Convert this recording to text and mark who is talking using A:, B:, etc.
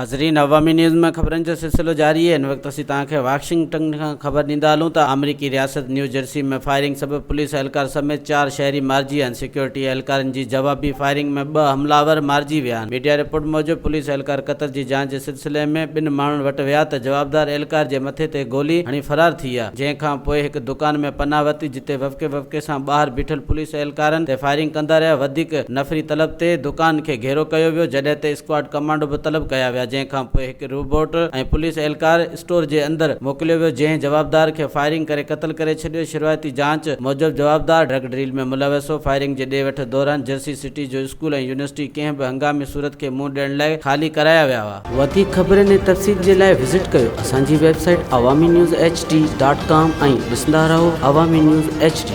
A: ناظرين عوامي نيوز ۾ خبرن جو سلسلو جاري آهي هن وقت اسين توهان کي واشنگٽن کان خبر ڏيندا هلون ته آمريڪي رياست نيو جرسي ۾ فائرنگ سبب پوليس اهلڪار سميت چار شهري مارجي ويا آهن سيڪيورٽي اهلڪارن جي جوابي فائرنگ ۾ ٻه حمله آور مارجي ويا آهن ميڊيا رپورٽ موجب پوليس اهلڪار قتل جي جاچ جي سلسلي ۾ ٻن ماڻهن وٽ ويا ته جوابدار اهلڪار جي مٿي تي گولي هڻي فرار ٿي ويا جنهن کان پوء هڪ دڪان ۾ پناهه ورتي جتي وفقي وفقي سان ٻاهر بيٺل پوليس اهلڪارن تي فائرنگ ڪندا رهيا وڌيڪ نفري طلب تي دڪان کي گهيرو ڪيو ويو جڏهن ته اسڪواڊ ڪمانڊو به طلب ڪيا ويا جنهن کان پوء هڪ روبوٽ ۽ پوليس اهلڪار اسٽور جي اندر موڪليو ويو جنهن جوابدار کي فائرنگ ڪري قتل ڪري ڇڏيو شروعاتي جاچ موجب جوابدار ڊرگ ڊيل ۾ ملوث هو فائرنگ جي ڏي وٺ دوران جرسي سٽي جو اسڪول ۽ يونيورسٽي ڪنهن به هنگامي صورت کي منهن ڏيڻ لاء خالي ڪرايا ويا هئا. وڌيڪ خبرن ۽ تفصيل جي لاء وزٽ ڪيو اسان جي website Awami news H D dot com ۽ ڏسندا رهو عوامي نيوز ايڇ ڊي.